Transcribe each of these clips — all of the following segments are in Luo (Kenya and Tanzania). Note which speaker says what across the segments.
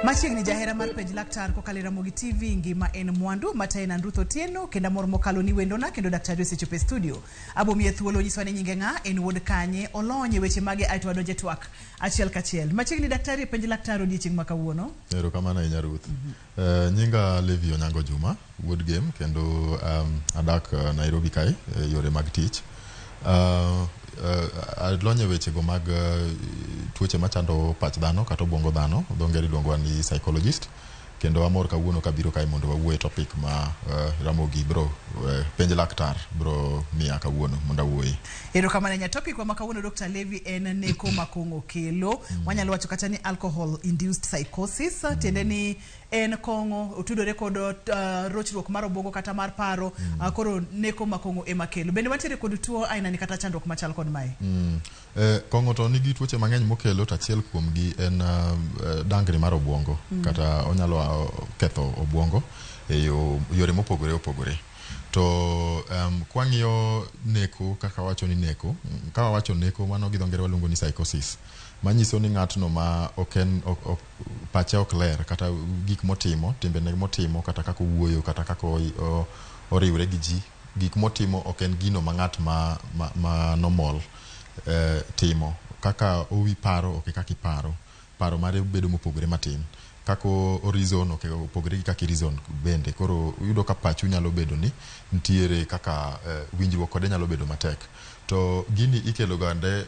Speaker 1: Machiegni jahera mar penj laktar kokalo e Ramogi TV ngima en mwandu matayo en Ruth Otieno kendo amor mokalo ni wendona kendo daktari osechopo e studio. Abo miye thuolo nyiswa ni nyinge ng'a, en wuod kanye, olony e weche mage aeto wadonje twak achiel kachiel. Machiegni daktari e penj laktar odiechieng' ma kawuono.
Speaker 2: Erokamano ahinya Ruth. Nyinga Levi Onyango Juma, wuod Gem kendo adak Nairobi kae e yore mag tich. Alony e wechego mag tuoche machando pach dhano kata obuongo dhano, dho ngere iluongowa ni psychologist. Kendo amor kawuono kabiro kae mondo wawuo e topic ma Ramogi bro penj laktar bro miya kawuono mondo awuoye.
Speaker 1: Erokamano ahinya. Topic wa ma kawuono Dr. Levi en neko ma kong'o kelo. Wanyalo wacho kata ni alcohol induced psychosis. Tiende ni en kong'o otudore kod rochruok mar obwongo kata mar paro. Koro neko ma kong'o ema kelo. Bende wantiere kod tuo aina ni kata chandruok machal kod mae?
Speaker 2: Kong'o to nigi tuoche mang'eny mokelo to achiel kuomgi en dangni mar obuongo kata onyalo ketho obuongo e yore mopogore opogore. To kwang'iyo neko kaka wawacho ni neko, ka wawacho neko mano gi dho ngere waluongo ni psychosis. Manyiso ni ng'atno ma ok en ok, pache ok ler kata gik motimo, timbene motimo kata kaka owuoyo kata kaka oriwre gi ji, gik motimo ok en gino ma ng'at ma normal timo. Kaka owi paro ok e kaka iparo. Paro mare bedo mopogore matin. Kaka o reason ok opogore gi kaka i reason bende. Koro iyudo ka pachu nyalo bedo ni nitiere kaka winjruok kode nyalo bedo matek. To gini ikelo gande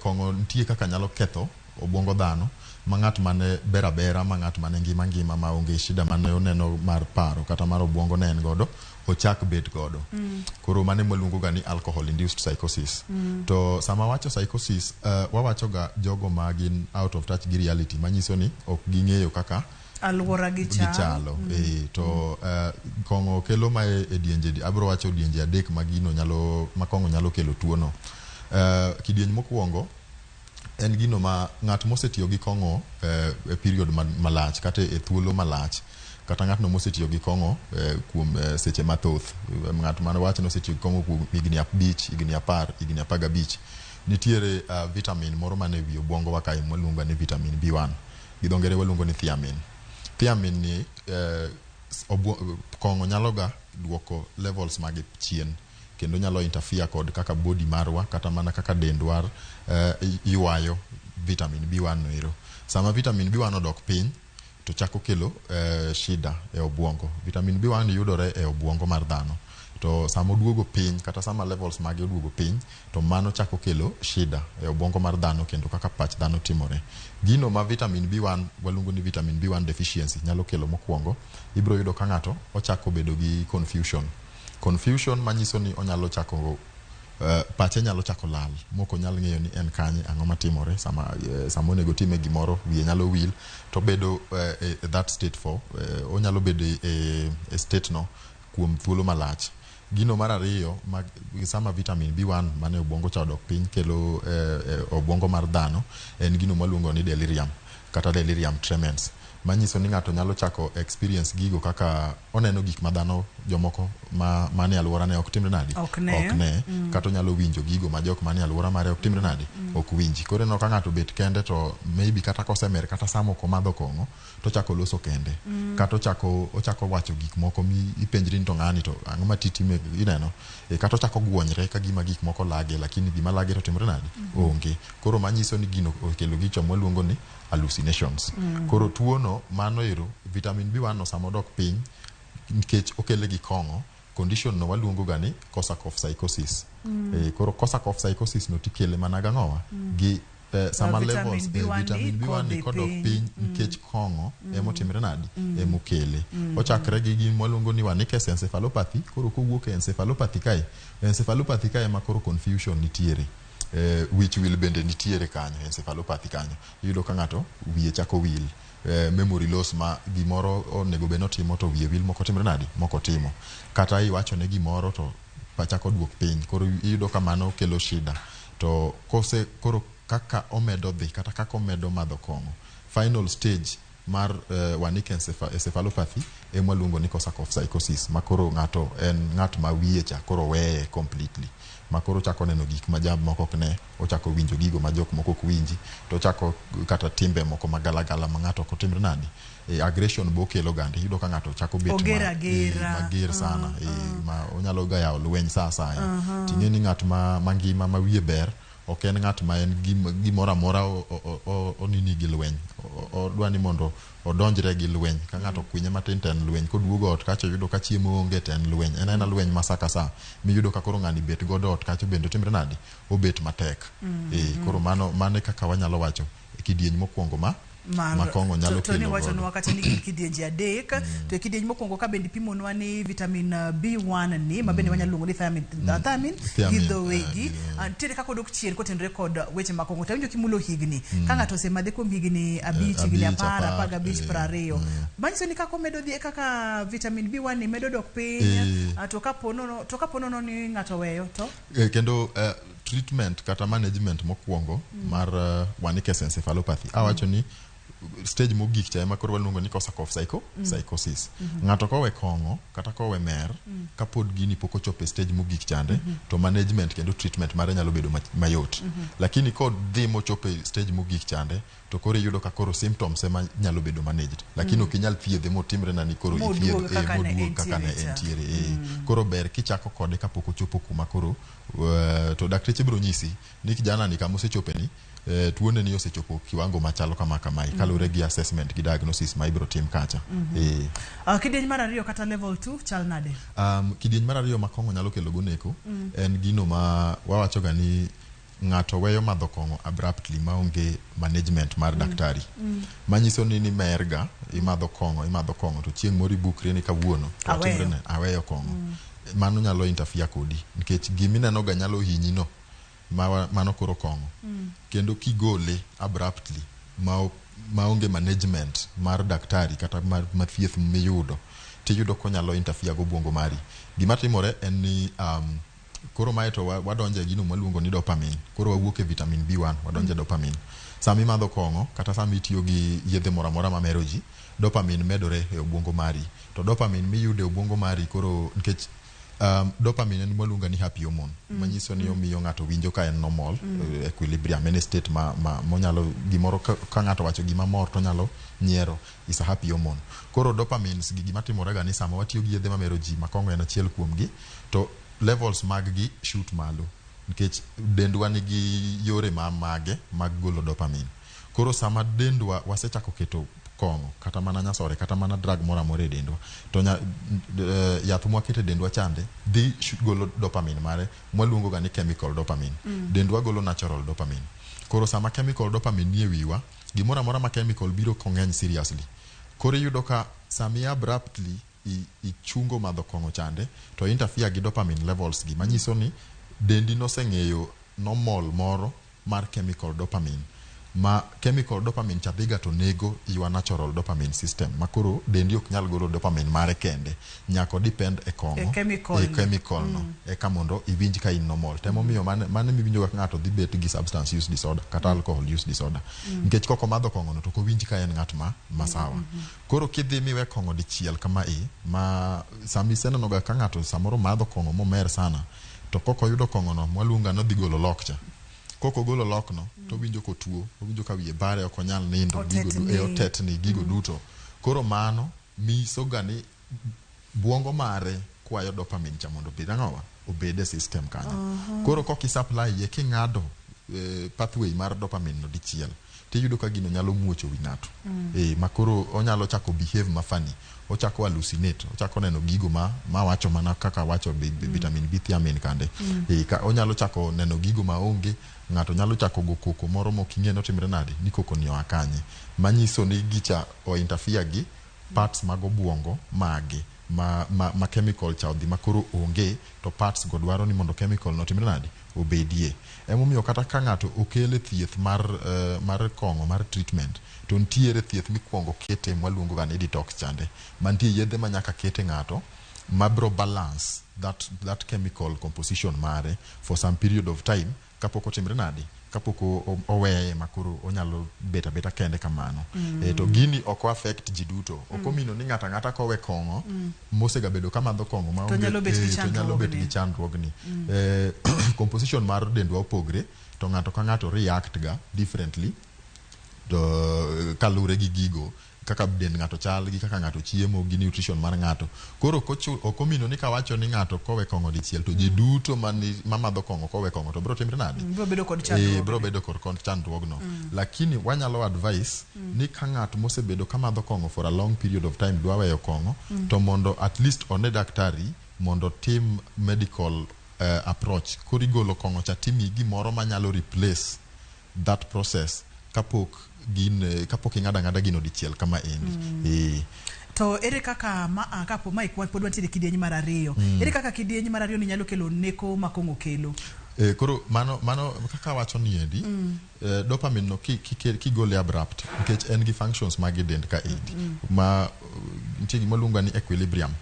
Speaker 2: kong'o nitie kaka nyalo ketho obuongo dhano ma ng'at mane ber abera ma ng'at mane ngima ngima ma onge shida mane oneno mar paro kata mar obuongo ne en godo ochak bet godo. Koro mano ema waluongo ga ni alcohol induced psychosis. To sama wacho psychosis, wawacho ga jogo ma gin out of touch gi reality manyiso ni ok ging'eyo kaka
Speaker 1: Alwora gi chal.
Speaker 2: Gichalo. To kong'o kelo mae e dienje, abro wacho dienje adek ma gino nyalo, ma kong'o nyalo kelo tuo no. Kidieny mokwongo en gino ma ng'at mosetiyo gi kong'o e period malach kata e thuolo malach kata ng'atno mosetiyo gi kong'o kuom seche mathoth, ng'at mane wach ni osetiyo gi kong'o kuom higni 5, higni 10, higni 15, nitiere vitamin moro mane wi obwongo wa kae mwaluongo ni vitamin B1, gi dho ngere waluongo ni thiamine. Thiamine ni kong'o nyalo ga duoko levels mage chien kendo nyalo interfere kod kaka body marwa kata mana kaka dendwa ywayo vitamin B1 no ero. Sama vitamin B1 odok piny to chako kelo shida e obuongo. Vitamin B1 yudore e obuongo mar dhano. To sama oduogo piny kata sama levels mage oduogo piny to mano chako kelo shida e obuongo mar dhano kendo kaka pach dhano timore. Gino ma vitamin B1 waluongo ni vitamin B1 deficiency nyalo kelo mokwongo, ibiro yudo ka ng'ato ochako bedo gi confusion. Confusion manyiso ni onyalo chako pache nyalo chako lal mok onyal ng'eyo ni en kanye, ang'o matimore, sama onego time gimoro wiye nyalo wil to bedo e that state for onyalo bedo e state no kuom thuolo malach. Gino mar ariyo ma sama vitamin B1 mane obwongo cha odok piny kelo obwongo mar dhano en gino mwaluongo ni delirium kata delirium tremens, manyiso ni ng'ato nyalo chako experience gigo kaka oneno gik ma dhano jomoko ma manie alwora ne ok timre nadi,
Speaker 1: ok ne.
Speaker 2: Ok ne. Kata onyalo winjo gigo ma jok manie alwora mare ok timre nadi, ok winji. Koro ineno ka ng'ato obet kende to maybe kata kosemer kata sama ok omadho kong'o to ochako loso kende kata ochako wacho gik moko mi ipenjri ni to ng'ani to ang'o ma titime ineno kata ochako guonyre ka gima gik moko lage, lakini gima lage to timre nadi, onge. Koro manyiso ni gino okelo gicho mwaluongo ni hallucinations. Koro tuo no mano ero vitamin B1 no sama odok piny nikech okele gi kong'o, condition no waluongo ga ni Korsakoff psychosis. Koro Korsakoff psychosis no tikele mana gang'owa gi sama
Speaker 1: vitamin
Speaker 2: levels
Speaker 1: B1
Speaker 2: vitamin
Speaker 1: ni
Speaker 2: B1 ni
Speaker 1: kodhi
Speaker 2: kodok
Speaker 1: piny.
Speaker 2: Piny nikech kong'o emotimre nadi, emokele. Ochakre gi gima waluongo ni Wernicke's encephalopathy. Koro kowuok e encephalopathy kae, encephalopathy kae ema koro confusion nitiere, wich wil bende nitiere kanyo. Encephalopathy kanyo iyudo ka ng'ato wiye chako wil, memory loss, ma gimoro onego bed notimo to wiye wil mok otimre nadi, mok otimo, kata iwachone gimoro to chako duok piny. Koro iyudo ka mano kelo shida. To kose koro kaka omedo dhi kata kaka omedo madho kong'o, final stage mar Wernicke encephalopathy ema waluongo ni Korsakoff psychosis, ma koro ng'ato en ng'at ma wiye cha koro weye completely. Ma koro ochako neno gik ma jomoko ok ne, ochako winjo gigo ma jok moko ok winji, to ochako kata timbe moko magalagala ma ng'ato ok otimre nadi. Aggression bo okelo gande, iyudo ka ng'ato chako bet
Speaker 1: Oger agera.
Speaker 2: Mager sana, ma onyalo ga yawo lweny sa asaya. Ting'e ni ng'at ma mangima ma wiye ber ok en ng'at ma en gimoro amora onini gi lweny. Odwa ni mondo odonjre gi lweny. Ka ng'ato okwinye matin to en lweny. Koduogo ot kacha oyudo ka chiemo onge to en lweny. En aena lweny ma sa ka sa. Miyudo ka koro ng'ani bet godo ot kacha bende otimre nadi? Obet matek. Koro mano e kaka wanyalo wacho e kidieny mokwongo ma ma kong'o nyalo
Speaker 1: to ni
Speaker 2: kelo
Speaker 1: wachonwa
Speaker 2: godo.
Speaker 1: Kata ni gin kidienje adek. To e kidieny mokwongo ka bende ipimonwa ni vitamin B1 ni ma bende wanyalo luongo ni thiamine, thiamine gi
Speaker 2: Thiamine,
Speaker 1: dho wegi. Nitiere kaka odok chien kotenore kod weche mag kong'o. To awinjo kimulo higni. Ka ng'ato osemadhe kuom higni 5, higni
Speaker 2: 5,
Speaker 1: 10,
Speaker 2: 10,
Speaker 1: 15, 20. Manyiso ni kaka omedo dhi e kaka vitamin B1 ni medo dok piny. To kapo nono ni ng'ato oweyo to?
Speaker 2: Kendo treatment kata management mokwongo mar Wernicke's encephalopathy. Awacho ni stage mogik cha ema koro waluongo ni Korsakoff psychosis. Ng'ato kowe kong'o kata kowe mer kapod gini pok ochopo e stage mogik chande, to management kendo treatment mare nyalo bedo mayot. Lakini kodhi mochopo e stage mogik chande, to koro iyudo ka koro symptoms ema nyalo bedo managed. Lakini ok inyal thiedhe motimre na ni koro
Speaker 1: Moduog
Speaker 2: ithiedh,
Speaker 1: kaka ne
Speaker 2: moduog kaka ne
Speaker 1: entiere cha.
Speaker 2: entiere. Koro ber kichako kode kapok ochopo kuma koro to dakteche biro nyisi ni kijana ni kama osechope ni, tuone ni osechopo kiwango machalo kama kamae, kaluwore gi assessment gi diagnosis ma ibiro tim kacha.
Speaker 1: Kidieny mar ariyo kata level 2 chal nade?
Speaker 2: Kidieny mar ariyo ma kong'o nyalo kelo go neko en gino ma wawacho ga ni ng'ato weyo madho kong'o abruptly maonge management mar daktari. Manyiso ni mer ga, imadho kong'o, imadho kong'o, to chieng' moro ibukri ni kawuono to
Speaker 1: Aweyo.
Speaker 2: atimre ne, aweyo kong'o. Mano nyalo interfere kodi, nikech gimineno ga nyalo hinyi no, mano koro kong'o. Kendo kigole abruptly maonge management mar daktari kata mar thieth miyudo, tiyudo konyalo interfere go obwongo mari. Gima timore en ni koro mae to wadonjo e gino mwaluongo ni dopamine. Koro wawuok e vitamin B1, wadonjo e dopamine. Sama imadho kong'o kata sama itiyo gi yedhe moro amora mamero ji, dopamine medore e obwongo mari. To dopamine miyudo e obwongo mari koro nikech dopamine en mwaluongo ni happy hormone, manyiso ni omiyo ng'ato winjo ka en normal, equilibrium, en e state ma monyalo gimoro ka ng'ato wacho gima mor to onyalo nyiero, is a happy hormone. Koro dopamines gi gima timore ga ni sama watiyo gi yedhe mamero ji, ma kong'o en achiel kuom gi, to levels mag gi shoot malo nikech dendwa nigi yore ma mage mag golo dopamine. Koro sama dendwa wasechako keto kong'o kata mana nyasore kata mana drug moro amora e dendwa, to yath mwaketo e dendwa chande dhi golo dopamine mare mwaluongo ga ni chemical dopamine. Dendwa golo natural dopamine. Koro sama chemical dopamine nie wiwa, gimoro amora ma chemical biro kong'eny seriously. Koro iyudo ka sami abruptly ichungo madho kong'o chande, to interfere gi dopamine levels gi, manyiso ni dendi noseng'eyo normal moro mar chemical dopamine, ma chemical dopamine cha dhiga to nego your natural dopamine system, ma koro dendi ok nyal golo dopamine mare kende, nyaka o depend e kong'o,
Speaker 1: E chemical
Speaker 2: e
Speaker 1: no.
Speaker 2: chemical no, eka mondo iwinj ka in normal. Temomiyo mane miwinjo ka ng'ato dhi bet gi substance use disorder kata alcohol use disorder, nikech kok omadho kong'o no to ok owinj ka en ng'at ma sawa. Koro kidhi miwe kong'o dichiel kama e, ma sama iseneno ga ka ng'ato samoro madho kong'o momer sana, to kok oyudo kong'o no mwaluongo ni odhi golo lok cha. Kok ogolo lok no, to owinjo kotuo, owinjo ka wiye bare, ok onyal nindo, gigo
Speaker 1: Otetni.
Speaker 2: Otetni, gigo duto. Koro mano miso ga ni bwongo mare kwayo dopamine cha mondo obed ang'owa? Obed e system kanyo. Koro kok i-supply ye king'ado pathway mar dopamine no dichiel, tiyudo ka gino nyalo muocho wi ng'ato. Ma koro onyalo chako behave ma funny, ochako hallucinate, ochako neno gigo ma wacho mana kaka wacho vitamin B thiamine kande. Ka onyalo chako neno gigo ma onge, ng'ato nyalo chako go koko moro mok ing'e notimre nade, ni koko ni oa kanye. Manyiso ni gicha o interfere gi parts mag obwongo mage ma chemical cha odhi ma koro onge, to parts go dwaro ni mondo chemical no otimre nade, obedie. Emomiyo kata ka ng'ato okele thieth mar kong'o mar treatment, to nitiere thieth mikwongo kete mwaluongo ga ni detox chande, mantie yedhe ma nyaka kete ng'ato mabro balance that chemical composition mare for some period of time kapok otimre nade, kapok oweye makoro onyalo bet abeta kende kamano. To gini ok affect ji duto. Ok omino ni ng'ato ang'ata kowe kong'o mosegabedo kamadho kong'o
Speaker 1: To nyalo bet gi
Speaker 2: to nyalo bet gi chandruogni. Composition mar dendwa opogre to ng'ato ka ng'ato react ga differently to kalure gi gigo kaka dend ng'ato chal gi kaka ng'ato chiemo gi nutrition mar ng'ato. Koro ok omino ni kawacho ni ng'ato kowe kong'o dichiel to ji duto mamadho kong'o kowe kong'o to biro timre nade?
Speaker 1: Biro bedo kod chandruok.
Speaker 2: Biro bedo kod chandruogno. Lakini wanyalo advice ni ka ng'at mosebedo kamadho kong'o for a long period of time dwa weyo kong'o to mondo at least one daktari mondo tim medical approach. Koro igolo kong'o cha timiyi gimoro manyalo replace that process kapok kapok ing'ado ang'ada gino dichiel kama endi.
Speaker 1: To ere kaka kapo ma pod wantiere kidieny mar ariyo, ere kaka kidieny mar ariyo ni nyalo kelo neko ma kong'o kelo?
Speaker 2: Koro mano kaka wacho ni endi, dopamine no kigole abrupt nikech en gi functions mag e dend ka endi ma nitie gima luongo ni equilibrium.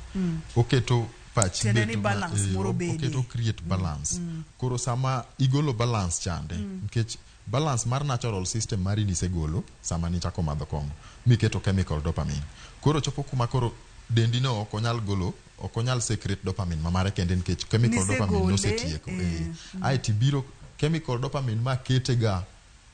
Speaker 2: Oketo pach
Speaker 1: bedo balance moro bede.
Speaker 2: Oketo create balance. Koro sama igolo balance chande nikech balance mar natural system mari nisegolo sama nichako madho kong'o miketo chemical dopamine. Koro chopo kuma koro dendi no ok onyal golo, ok onyal secrete dopamine ma mare kende nikech chemical dopamine nosetieko. Ae tibiro chemical dopamine ma kete ga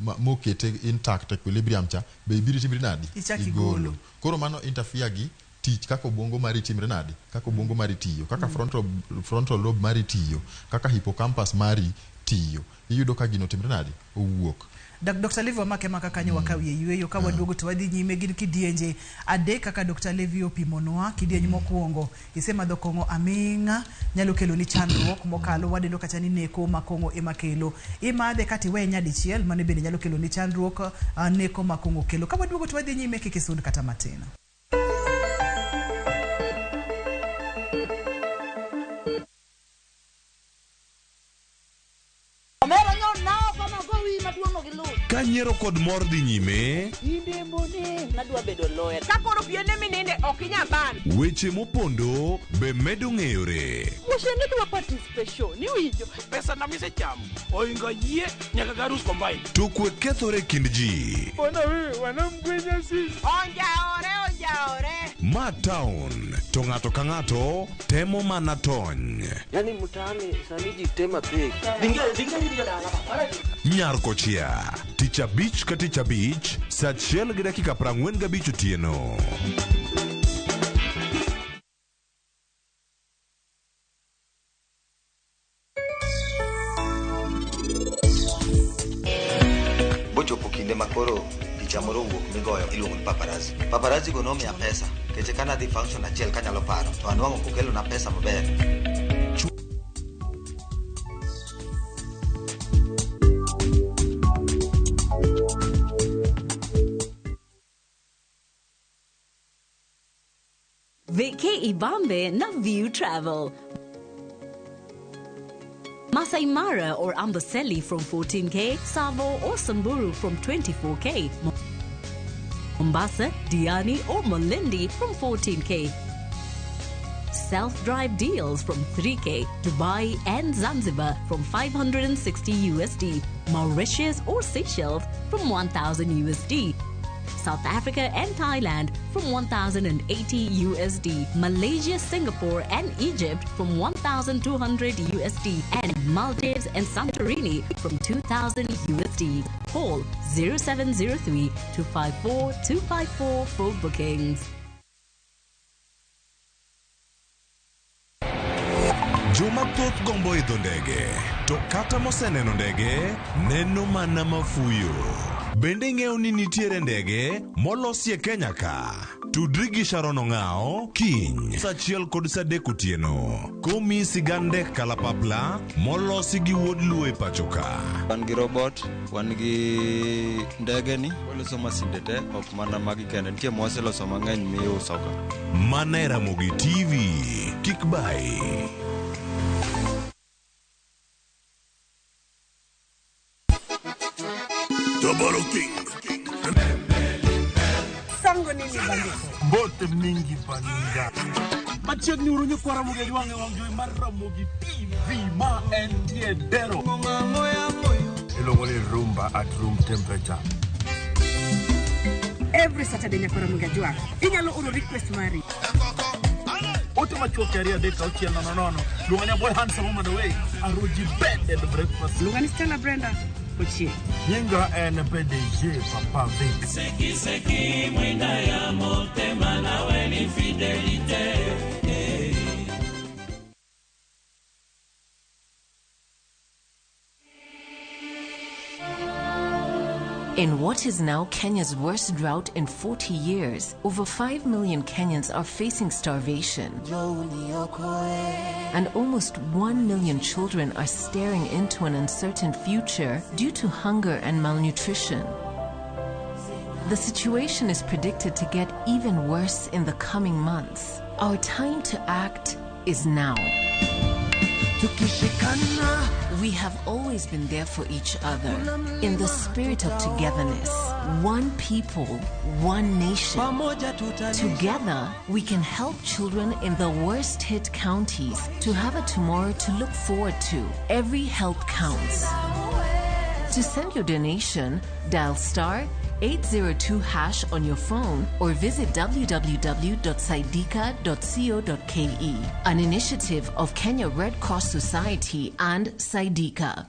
Speaker 2: mokete intact equilibrium cha be ibiro timri nadi?
Speaker 1: Igolo.
Speaker 2: Koro mano interfere gi tich kaka obwongo mari timre nade, kaka obwongo mari tiyo, kaka frontal lobe mari tiyo, kaka hippocampus mari tiyo. Iyudo ka gino timre nade? Owuok.
Speaker 1: Dr. Levi wamake maka kanyo wakawie yweyo ka waduogo to wadhi nyime gin kidienje adek kaka Dr. Levi opimonwa. Kidieny mokwongo, isemadho kong'o aming'a nyalo kelo ni chandruok mokalo wadendo kata ni neko ma kong'o ema kelo. Imadhe kata iweye nyadichiel mano bende nyalo kelo ni chandruok, neko ma kong'o kelo. Ka waduogo to wadhi nyime kik isud kata matin.
Speaker 3: Ka nyiero kod mor dhi nyime,
Speaker 4: Ka koro piene mininde ok inyal ban.
Speaker 3: Weche mopondo be medo ng'eyore.
Speaker 4: Wuoche dwa participation iwinjo.
Speaker 5: Pesa na misechamo oingo yie nyaka garus combine.
Speaker 3: To kwe kethore e kind ji.
Speaker 4: Onjaore onjaore.
Speaker 3: Ma town to ng'ato ka ng'ato temo mana tony.
Speaker 6: Yani mtaani sani ji tema pek.
Speaker 3: Nyar kochia tich abich ka tich abich saa 1:45 otieno.
Speaker 6: Bochopo kinde ma koro picha moro owuok migoyo iluongo ni paparazzi. Paparazzi go nomiya pesa keche ka nadhi function achiel kanyalo paro to anwang'o kokelona pesa maber.
Speaker 7: Vacay Ibambe na View Travel. Masai Mara or Amboseli from 14K, Tsavo or Samburu from 24K, Mombasa, Diani or Malindi from 14K. Self-drive deals from 3K, Dubai and Zanzibar from 560 USD, Mauritius or Seychelles from 1000 USD. South Africa and Thailand from 1080 USD, Malaysia, Singapore and Egypt from 1200 USD, and Maldives and Santorini from 2000 USD. Call 0703 254 254 for bookings.
Speaker 3: Joma thoth gombo idho ndege, to kata moseneno ndege, neno mana mafuyo. Bende ing'eyo ni nitiere ndege molosi e Kenya ka? Tudri gi Sharon Ong'ao kiny saa 1 kod saa 3 otieno komiyi sigand ndek kalapapla molosi gi wuod Luo e pacho ka.
Speaker 8: Wan gi robot, wan gi ndege ni, waloso masinde te, ok mana magi kende. Nitie mwaseloso mang'eny miuso ka.
Speaker 3: Mana e Ramogi TV. Kik bai.
Speaker 5: Double King.
Speaker 4: Sango nini bandiko?
Speaker 5: Mbote mingi baninga. Machiegni uru nyikwa Ramogi Ajwang' e wang' jowi mar Ramogi TV ma entie Dero. Iluongo ni rumba. hour at room temperature.
Speaker 4: Every Saturday nyakora Mugajwa. Inyalo oro request mari.
Speaker 5: Ote machuok 2 3 6 0 0. Luonga ni boy handsome woman away. Aruji bed and breakfast.
Speaker 4: Luonga ni Stella Brenda Ochie.
Speaker 5: Nyinga en PDG Papa Vic.
Speaker 9: Seki seki mwinda ya motema nawe ni fidelite.
Speaker 10: In what is now Kenya's worst drought in 40 years, over 5 million Kenyans are facing starvation. And almost 1 million children are staring into an uncertain future due to hunger and malnutrition. The situation is predicted to get even worse in the coming months. Our time to act is now. We have always been there for each other in the spirit of togetherness. One people, one nation. Together, we can help children in the worst hit counties to have a tomorrow to look forward to. Every help counts. To send your donation, dial star 802 hash on your phone or visit www.saidika.co.ke. An initiative of Kenya Red Cross Society and Saidika.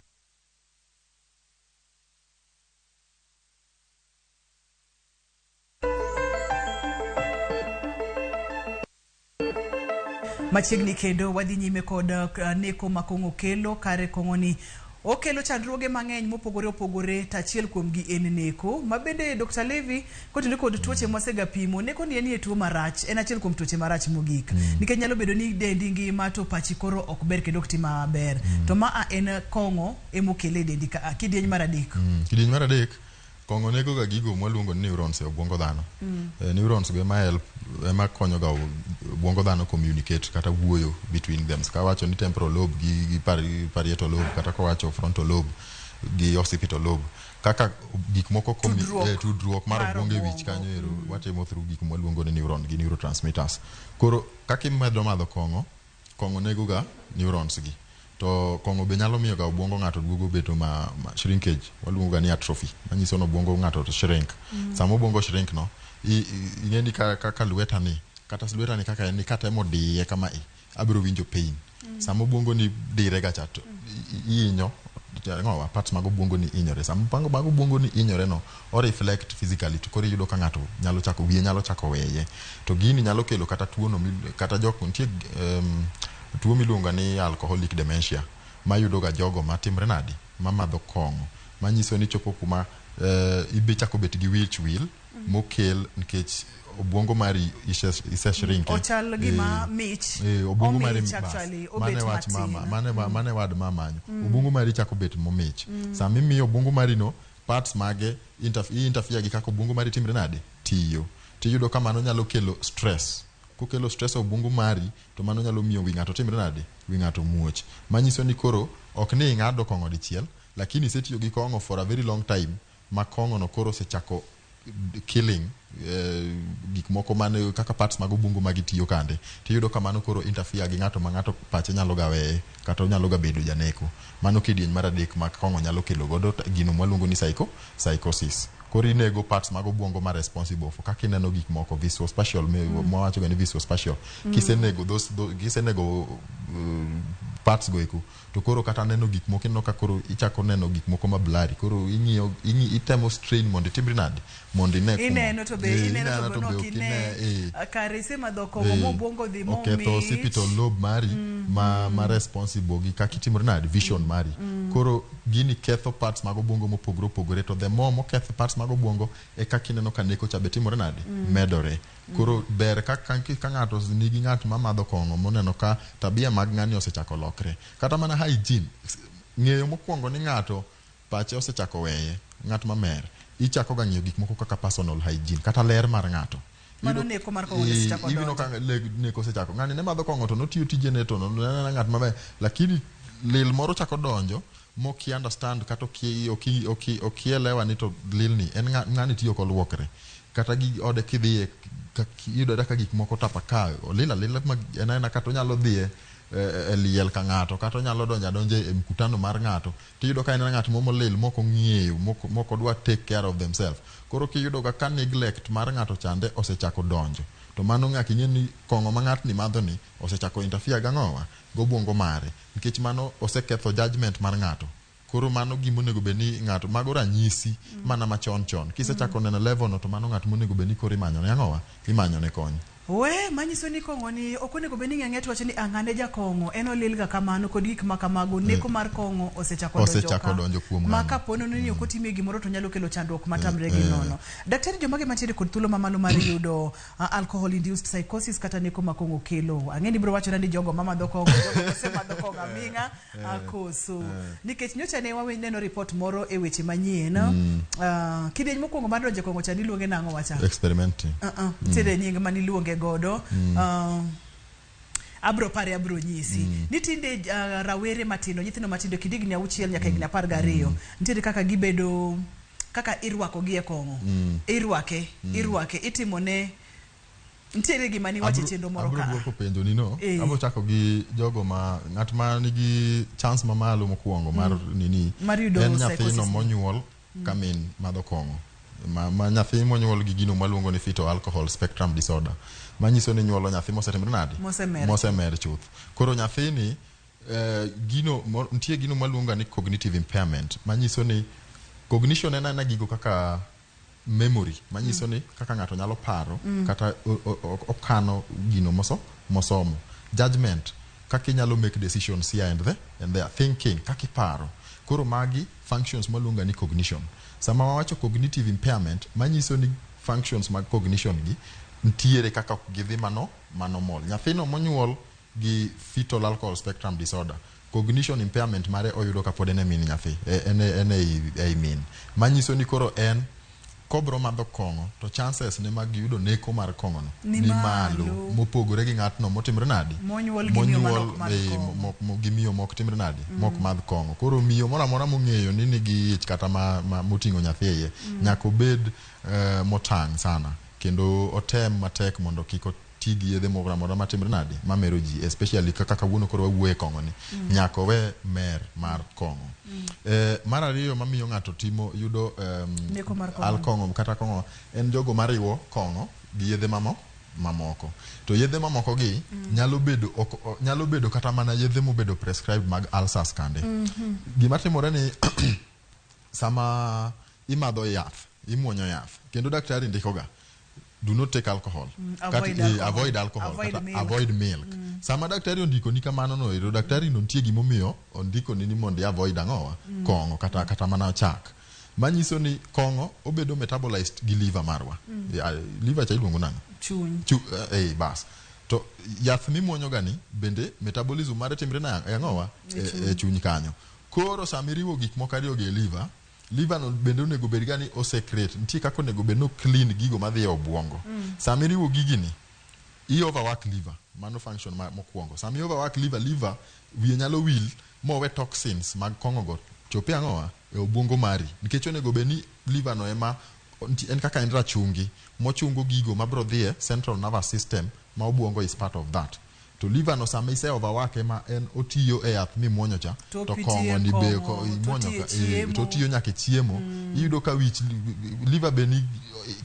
Speaker 1: Machiegni kendo wadhi nyime kod neko ma kong'o kelo kare. Kong'o ni okelo chandruoge mang'eny mopogore opogore, to achiel kuomgi en neko ma bende Dr. Levi kotenore kod tuoche mwasega pimo. Neko ni en e tuo marach, en achiel kuom tuoche marach mogik nikech nyalo bedo ni dendi ngima to pachi koro ok ber kendo ok ti maber. To ma a en kong'o emokele e dendi ka kidieny mar adek.
Speaker 2: Kidieny mar adek, kong'o nego ga gigo mwaluongo ni neurons e obwongo dhano. Neurons go ema help, ema konyo ga obwongo dhano communicate kata wuoyo between them. Kawacho ni temporal lobe gi parietal lobe, kata kowacho frontal lobe gi occipital lobe, kaka gik moko
Speaker 1: Tudruok.
Speaker 2: Tudruok mar
Speaker 1: Mar
Speaker 2: obwongo e wich
Speaker 1: obwongo.
Speaker 2: Kanyo ero watimo through gik mwaluongo ni neuron gi neurotransmitters. Koro kaka imedo madho kong'o, kong'o nego ga neurons gi, to kong'o be nyalo miyo ga obwongo ng'ato duogo bedo ma shrinkage, waluongo ga ni atrophy, manyiso ni obwongo ng'ato to shrink. Sama obwongo shrink no, ing'e ni kaka lweta ni, kata lweta ni kaka en ni, katemo diye kama i abiro winjo pain. Sama obwongo ni dire ga cha to ihinyo ang'owa, parts mag obwongo ni hinyore. Sama pango mag obwongo ni hinyore no, o reflect physically, to koro iyudo ka ng'ato nyalo chako wiye nyalo chako weye. To gini nyalo kelo kata tuono kata jok nitie tuo miluongo ni alcoholic dementia, mayudo ga jogo matimre nadi mamadho kong'o, manyiso ni chopo kuma ibe chako bet gi wich wil mokel nikech obwongo mari ise shrink.
Speaker 1: Ochal gima mich.
Speaker 2: Obwongo mari
Speaker 1: Omich
Speaker 2: bas.
Speaker 1: Actually,
Speaker 2: Mane
Speaker 1: obet
Speaker 2: wach mama
Speaker 1: matin.
Speaker 2: Mane wad mamanyo obwongo mari chako bet momich. Sama imiyo obwongo mari no parts mage interfere gi kaka obwongo mari timre nade tiyo, tiyudo ka mano nyalo kelo stress. Kokelo stress e obwongo mari, to mano nyalo miyo wi ng'ato timre nade, wi ng'ato muoch, manyiso ni koro ok ni ing'ado kong'o dichiel, lakini isetiyo gi kong'o for a very long time, ma kong'o no koro osechako killing gik moko mane kaka parts mag obwongo magitiyo kande, tiyudo ka mano koro interfere gi ng'ato, ma ng'ato pache nyalo ga weye kata onyalo ga bedo janeko. Mano kidieny mar adek ma kong'o nyalo kelo godo gino mwaluongo ni psychosis. Koro inego parts mag obwongo ma responsible for kaka ineno gik moko, visuospatial, mwawacho ga ni visuospatial. Kisenego kisenego parts go eko, to koro kata neno gik moko, ineno ka koro ichako neno gik moko ma blurry. Koro ing'iyo itemo strain mondo itimri nade mondo ine
Speaker 1: Ineno to be ineno to be
Speaker 2: to
Speaker 1: ok
Speaker 2: be ok
Speaker 1: ine.
Speaker 2: ine.
Speaker 1: Kare isemadho kong'o mobwongo dhi
Speaker 2: Oketho
Speaker 1: momich.
Speaker 2: occipital lobe mari ma responsible gi kaka itimori nade vision mari. Koro gini ketho parts mag obwongo mopogore opogore, to the more moketho parts mag obwongo, e kaka ineno ka neko cha be timore nade medore. Koro ber ka ng'ato nigi ng'at mamadho kong'o moneno ka tabia mag ng'ani osechako lokre, kata mana hygiene, ng'eyo mokwongo ni ng'ato pache osechako weye, ng'at mamer, ichako ga ng'iyo gik moko kaka personal hygiene kata ler mar ng'ato.
Speaker 1: Mano neko mar kong'o osechako
Speaker 2: Ineno
Speaker 1: donjo.
Speaker 2: ka neko osechako, ng'ani ne madho kong'o to notiyo tijene to noneno ng'at maber, lakini lil moro chako donjo moki understand kata okielewa ni to lilni en ng'ani tiyo koluokre kata gi ode kidhiye iyudo ka gik moko tapaka olil alila ma en aena, kata onyalo dhiye e liel ka ng'ato, kata onyalo donjo adonja e mkutano mar ng'ato, tiyudo ka en ng'at momolil, mok ong'eyo, mok odwa take care of themselves. Koro kiyudo ga ka neglect mar ng'ato chande osechako donjo, to mano ng'aka ing'e ni kong'o ma ng'atni madho ni osechako interfere gang'owa gobwongo mare, nikech mano oseketho judgment mar ng'ato. Koro mano gima onego bed ni ng'ato, mago ranyisi mana machon chon. Kisechako neno level no, to mano ng'at monego bed ni koro imanyo ne ang'owa, imanyo ne kony.
Speaker 1: We manyiso ni kong'o ni ok onego bed ni ng'eng'e to wacho ni ang'ane jakong'o en olil ga kamano kod gik ma kamago. Neko mar kong'o osechako donjo
Speaker 2: Osechako
Speaker 1: ka.
Speaker 2: donjo kuom
Speaker 1: ma
Speaker 2: ng'ano.
Speaker 1: kapo ni ok otimie gimoro to nyalo kelo chandruok matamre gi nono. Daktari, jomage mantiere kod thuolo mamalo mar yudo alcohol induced psychosis kata neko ma kong'o kelo? Ang'e ni biro wachore ni jogo mamadho kong'o, jogo mosemadho kong'o aming'a, koso nikech nyocha ne waneno report moro e weche manyien. Kidieny mokwongo mar donjo e kong'o cha niluonge nang'o wacha?
Speaker 2: Experimenting.
Speaker 1: Nitiere nying maniluonge godo. Abro pare, abro nyisi ni tinde rawere matindo, nyithindo matindo kind higni 6 nyaka higni 12, nitiere kaka gibedo, kaka irwako gi e kong'o, irwake itimone, nitiere gima niwacho e chenro moro
Speaker 2: Abro
Speaker 1: ka.
Speaker 2: Duoko penjo ni no. Abro chako gi jogo ma ng'at ma nigi chance mamalo mokwongo mar nini
Speaker 1: Mar yudo
Speaker 2: en nyathino
Speaker 1: psychosis ni.
Speaker 2: Monyuol ka min madho kong'o, ma nyathi monyuol gi gino mwaluongo ni fetal alcohol spectrum disorder, manyiso ni nyuolo nyathi mosetimre nadi?
Speaker 1: Mosemer.
Speaker 2: Mosemer chuth. Koro nyathini gino nitie gino mwaluongo ni cognitive impairment, manyiso ni cognition en aena gigo kaka memory, manyiso ni kaka ng'ato nyalo paro kata okano gino mosomo, judgment, kaka inyalo make decisions here and there, and there, thinking, kaka iparo. Koro magi functions mwaluongo ni cognition. Sama wawacho cognitive impairment, manyiso ni functions mag cognition gi ntiere kaka ok gidhi mano mano mol. Nyathino monyuol gi fetal alcohol spectrum disorder, cognition impairment mare oyudo kapod en e min nyathi, en ei min, manyiso ni koro en kobro madho kong'o to chances ne mag yudo neko mar kong'o no
Speaker 1: Ni
Speaker 2: ni malo
Speaker 1: malo.
Speaker 2: Mopogore gi ng'atno motimre nadi?
Speaker 1: Monyuol gi miyo
Speaker 2: Monyuol,
Speaker 1: manok madh kong'o.
Speaker 2: gi miyo mok timre nadi, mok madh kong'o. Koro miyo moro amora mong'eyo ni nigi ich kata ma moting'o nyathi e iye, nyaka obed motang' sana kendo otem matek mondo kik oti gi yedhe moro amora matimre nadi, mamero ji, especially kaka kawuono koro wawuoye kong'o ni, nyaka owe mer mar kong'o. Mar ariyo mamiyo ng'ato timo yudo
Speaker 1: Neko mar kong'o.
Speaker 2: Al kong'o kata kong'o en jogo mariwo kong'o gi yedhe mamoko. To yedhe mamoko gi nyalo bedo ok, nyalo bedo kata mana yedhe mobedo prescribed mag ulcers kande. Gima timore ni sama imadho yath, imuonyo yath, kendo daktari ndikoga do not take alcohol.
Speaker 1: Avoid
Speaker 2: Kata,
Speaker 1: alcohol.
Speaker 2: Avoid alcohol.
Speaker 1: Avoid
Speaker 2: kata
Speaker 1: milk.
Speaker 2: Avoid milk. Sama daktari ondikoni kamano no ero, daktari no nitie gimomiyo ondikoni ni mondo i avoid ang'owa, kong'o kata mana chak. Manyiso ni kong'o obedo metabolized gi liver marwa. Ya, liver cha iluongo nang'o?
Speaker 1: Chuny.
Speaker 2: Bas. To yath mimuonyo ga ni bende metabolism mare timre na e ang'owa? E chuny kanyo. Koro sama iriwo gik moko ariyo gi e liver, liver no bende onego bed ga ni osecreate, nitie kaka onego bed ni o clean gigo madhi e obwongo. Sama iriwo gigi ni, i overwork liver, mano function ma mokwongo. Sama i overwork liver, liver wiye nyalo wil mowe toxins mag kong'o go chopi ang'owa e obwongo mari, nikech onego bed ni liver no ema en kaka en rachungi mochungo gigo mabro dhie central nervous system, ma obwongo is part of that. To liver no sama ise overwork ema en otiyo e yath mimuonyo cha
Speaker 1: To
Speaker 2: to
Speaker 1: pitie
Speaker 2: kong'o ni be
Speaker 1: kong'o, to
Speaker 2: imuonyo
Speaker 1: otiyo e
Speaker 2: ka,
Speaker 1: chiemo.
Speaker 2: To otiyo nyaka e chiemo. Iyudo ka wich liver be ni